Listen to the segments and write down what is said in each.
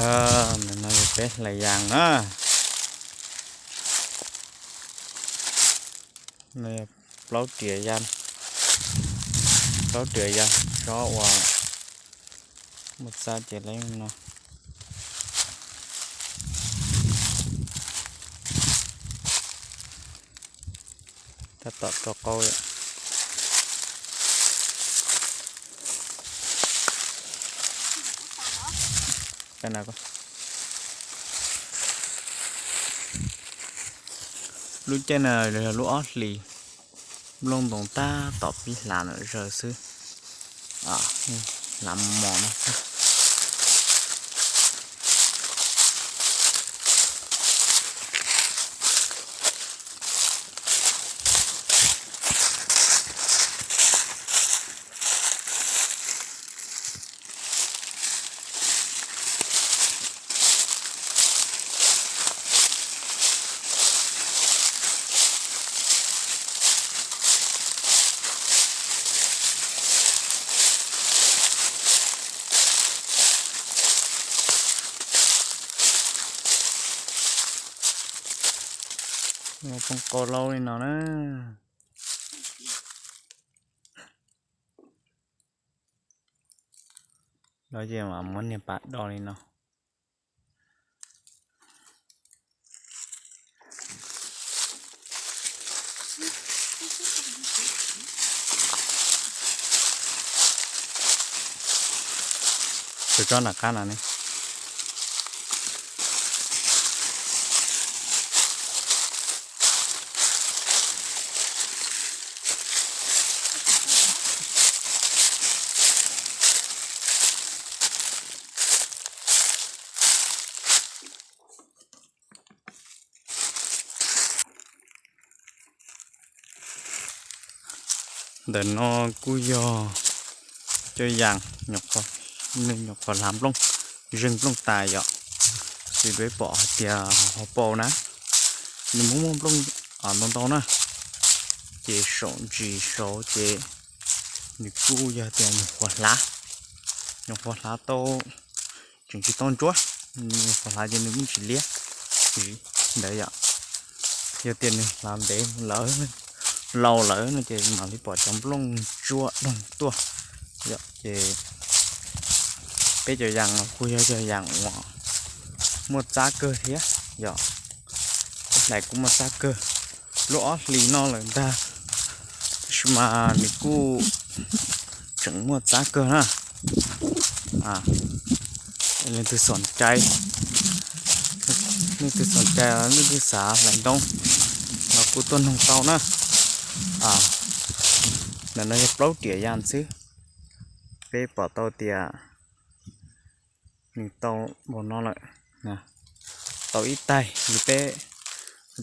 Ntawm no yog peb hlais yas na. No yog plaub riam yas, plaub riam yas tsob uas muaj txab ces lawv no. Tab tom rau qaub. Lub caij no yog lub ob hlis, nplooj ntoos tab tom pib hlav ntawm zaws xwb, hlav mos mos no xwb. Poob qau laub li no na. Lawv ces mas muab niag pas do li no. Tus tsob nram qab no ne. Ntawm no kuj yog cov yas, nws nyuam qhuav hlav nplooj, zeeg nplooj tas yom. Xws li peb pom hais tias hauv paus na, nws muaj muaj nplooj ntau ntau na, ces saum ntsis saud ces nws kuj yog tias nyuam qhuav hlav, nyuam qhuav hlav tau, tseem tsis tau ntsuab, nyuam qhuav hlav ces nws muaj ntsis liab ntawd yom. Yog tias nws hlav ntev lawm, laus lawm no ces mam li pom cov nplooj ntsuab doog tuaj yom. Ces peb cov yas no kuj yog cov yas uas muaj txab kawg thiab yom. Hlais kuj muaj txab kawg, lub ob hlis no lawm ntag, tab sis mas nws kuj tseem muaj txab kawg na. Leej twg xom cai, leej twg xom cai, leej twg xav hlais ntoo los kuj tuaj noog tau na. Ntawm no yog plaub riam yas xwb, peb pom tau tias nws tau npaum no lawm, tau ib taig li peb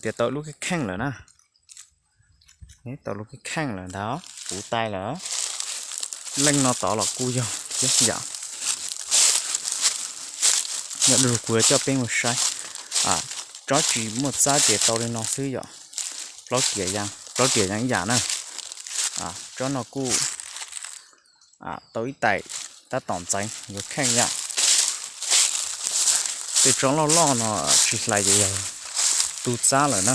tias tau lub kheej kheej lawm na. Tau lub kheej kheej lawm ntag, puv tai lawm. Leej no tod los kuj yog thiab yom. Nyob dua kuv yuav coj peb mus saib, tsob tsis muaj txab ces tau li no xwb yom. Plaub riam yas ib yam na. Tsob no kuj tau ib taig, tab tom ntxeev yuav kheej yom. Tej tsob loj loj no tsis hlais ces yog tu txab lawm na.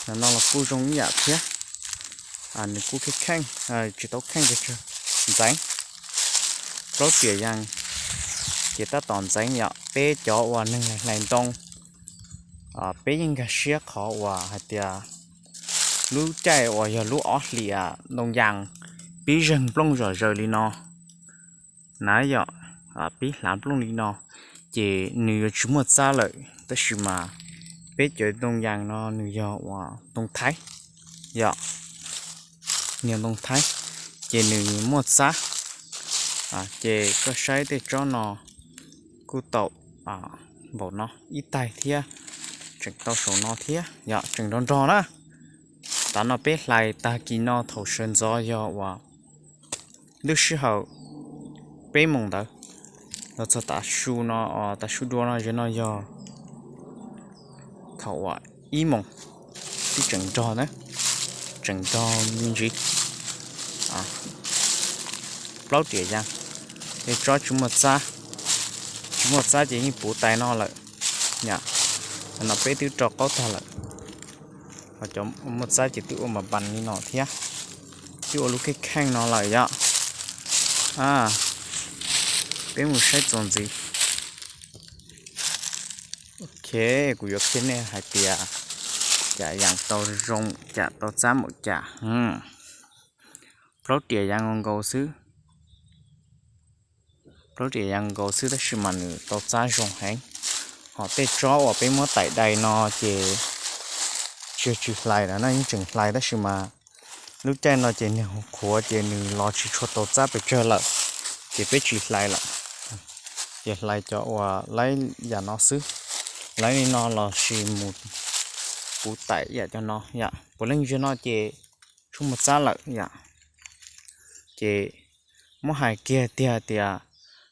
Ntawm no los kuj zoo ib yam thiab, nws kuj kheej kheej, tsis tau kheej ces ntxeev. Plaub riam yas ces tab tom ntxeev yom. Peb cov uas neeg hlais ntoo, peb yeej nkag siab qhov uas hais tias lub caij uas yog lub ob hlis ntoo yas pib zeeg nplooj zom zaws li no na yom, pib hlav nplooj li no ces nws yuav tsis muaj txab lawm, tab sis mas peb cov ntoo yas no nws yog uas ntoo Thaib yom, nws ntoo Thaib ces nws muaj txab. Ces koj saib tej tsob no kuj tau npaum no ib taig thiab, tseem tau saum no thiab yom, tseem nrog nrog na. Tav no peb hlais tag kis no thaum sawv ntxov yog uas lub sij hawm peb moos ntawd los txog tav su no, tav su dua no, zaum no yog thaum uas ib moos, twb tseem nrog na, tseem nrog me ntsis. Plaub riam yas, Tej tsob tsis muaj txab, tsis muaj txab ces yeej puv tais no lawm. Yom, no peb twb rau qaub tag lawm. Ho cov muaj txab ces twb ua npas npas li no thiab, twb ua lub kheej kheej no lawm yom. Peb mus saib txuas ntxiv. Ok, kuv yuav qhia nej hais tias cas yas tau zoo, cas tau txab npaum cas. Plaub riam yas nkaus nkaus xwb, plaub riam yas nkaus xwb tab sis mas nws tau txab zoo heev. Ho tej tsob uas peb muab tais dai no ces tsis, tsis hlais lawm na, yeej tseem hlais tab sis mas lub caij no ces niag qhuav ces nws los tsis tshua tau txab pes tsawg lawm, ces peb tsis hlais lawm. Ces hlais cov uas laib yam no xwb, laib li no los sis mus puv tais yam cov no yom. Puav leej yog no ces tsuas muaj txab lawm yom. Ces muab hais kiag tiag tias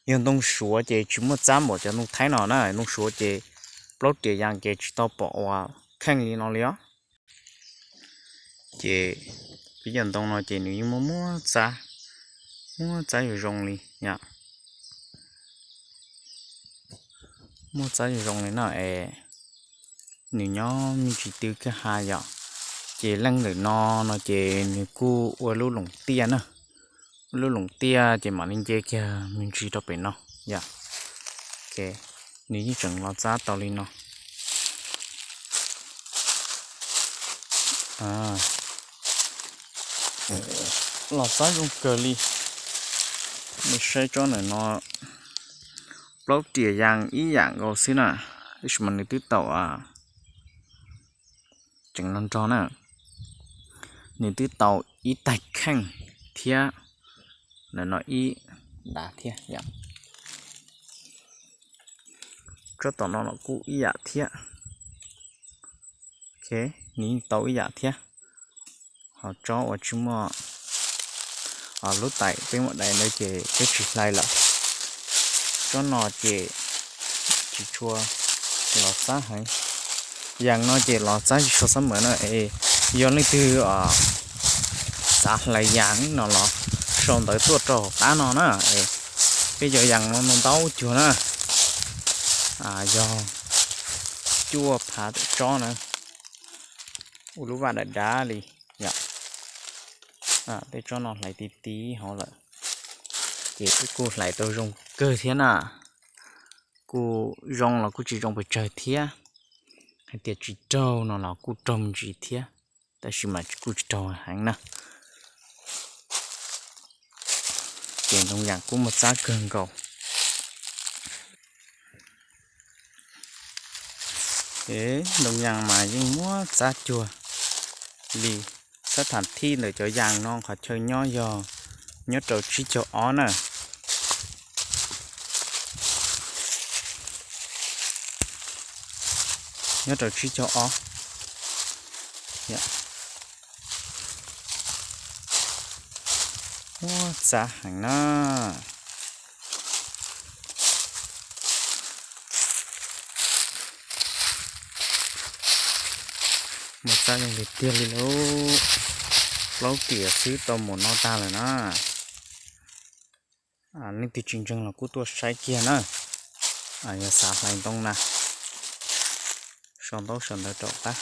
yog ntoo suav ces tsis muaj txab npaum cov ntoo thaib no na, ntoo suav ces plaub riam yas ces tsis tau pom uas kheej li no li os. Ces peb cov ntoo no ces nws yeej muaj muaj txab, muaj txab zoo zoo li yom. Muaj txab zoo zoo li no es nws nyob me ntsis twg kiag ha yom. Ces leej ntawm no no ces nws kuj ua lub loos tiaj na, ua lub loos tiaj ces mam li nce kiag me ntsis rau pem no yom. Nws yeej tseem los txab tau li no. Los txab zoo kawg li. Nws saib tsob ntawm no, plaub riam yas ib yam nkaus xwb na, tab sis mas nws twb tau, tseem nrog nrog na, nws twb tau ib tais kheej thiab, ntawm no ib dav thiab yom. Tsob tom no los kuj ib yam thiab. Ok, nws yeej tau ib yam thiab. Ho tsob uas tsis muaj lub tais peb muab dai ntawd ces peb tsis hlais lawm. Tsob no ces tsis tshua los txab heev. Yas no ces los txab tsis tshua xab mawm na. Yog leej twg xav hlais yas no los sau ntawv tuaj rau hauv qab no na. Peb cov yas no ntau cuag na, yog cuaj phav tawm tsob na, ua lub vaj dav dav li yom. Tej tsob no hlais ti ti hauv lawm, ces kuj hlais tau zoo kawg thiab na. Kuj zoo los kuj tsis zoo pes tsawg thiab, hais tias tsis raug no los kuj raug me ntsis thiab, tab sis mas kuj tsis raug heev na. Ces ntoo yas kuj muaj txab kawg nkaus. Ntoo yas mas yeej muaj txab cuag li. Xab tham thij ntawm cov yas no qhov chaw nyob yog nyob rau tsib caug ob na. Nyob rau tsib caug ob. Muaj txab heev na. Muaj txab zoo tiag tiag li lauj. Plaub riam xwb tau mus no tag lawm na. Leej twg tsis ntseeg los kuj tuaj saib kiag na. Yog xav hlais ntoo na, sau ntaub sau ntawv rau qab.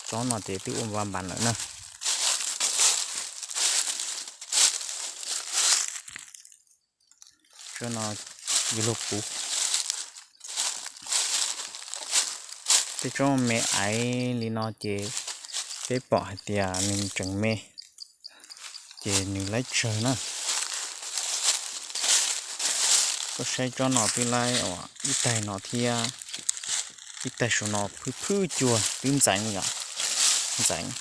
Tsob no ces twb ua npa npas lawm na. Tsob no yuav luag puv. Tej tsob me aiv li no ces peb pom hais tias nws tseem me, ces nws laib tsawg na. Koj saib tsob no twb laib ib taig no thiab, ib taig saum no phwj phwj cuag twb ntxeev yom, ntxeev,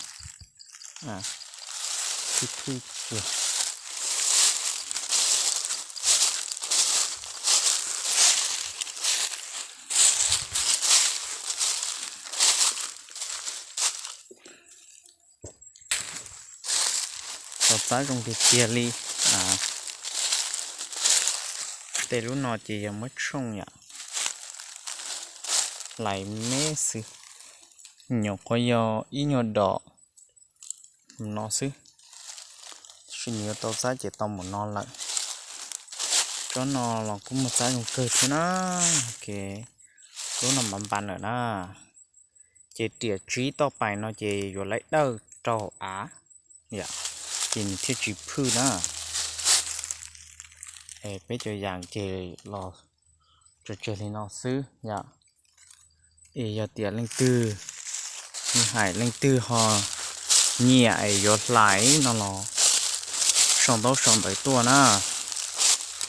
phwj phwj cuag. Tau txab zoo tiag tiag li. Tej lub no ces yog muab tshooj yom, hlais me xwb. Nyuam qhuav yog ib nyuag dom no xwb, tab sis nws yuav tau txab ces tau mus no lawm. Tsob no los kuj muaj txab zoo kawg thiab na. Lub no mas npas lawm na. Ces riam tsib toj pais no ces yuav laib dawj rau hauv av, ces nws thiaj tsis phwj na. Peb cov yas ces los tso tseg li no xwb yom. Es yog tias leej twg, nws hais leej twg ho nyiam es yuav hlais no los sau ntaub sau ntawv tuaj na.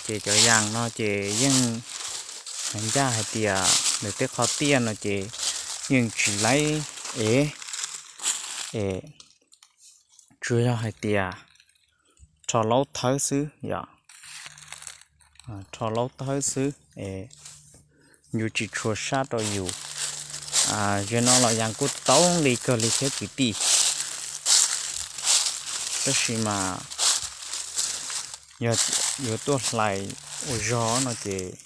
Ces cov yas no ces yeej hais ncaj hais tias nws tej qhov tiaj no ces yeej tsis laib ev, es tsuas yog hais tias rho laub thawb xwb yom. Rho laub thawb xwb es yuav tsis tshua sab rau yus. Zaum no los yas kuj tau nqi kawg li thiab kwv tij, tab sis mas yog yuav tuaj hlais ua zog no ces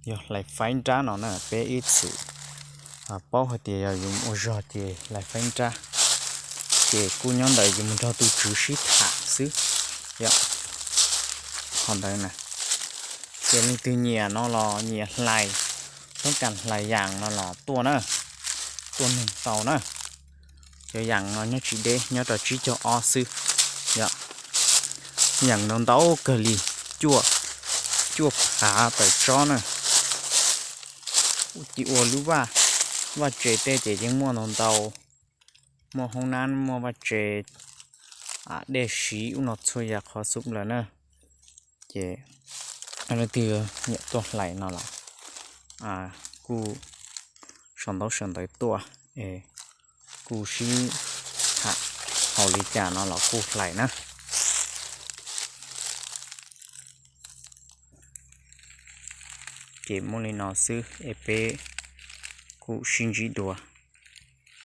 yog hlais faib nrab no na. Peb ib txwm paub hais tias yog yus ua zog ces hlais faib nrab, ces kuj nyob ntawm yus mus nrog tus tswv sib tham xwb yom. Qhov ntawd na, ces leej twg nyiam no los nyiam hlais, toob kas hlais yas no los tuaj na, tuaj neeg tau na. Cov yas no nyob tsis deb, nyob rau tsib caug ob xwb yom. Yas ntau ntau kawg li, cuaj phav tawm tsob na. Ua ci ua lub vaj, vaj tse tej ces yeej muaj ntau ntau, muaj hoob nab, muaj vaj tse, dej siv ub no txhua yam qhov xub lawm na. Ces leej twg nyiam tuaj hlais no los kuj sau ntaub sau ntawv tuaj es kuj sib tham haum li cas no los kuj hlais na. Ces muaj li no xwb es peb kuj sib ntsib dua.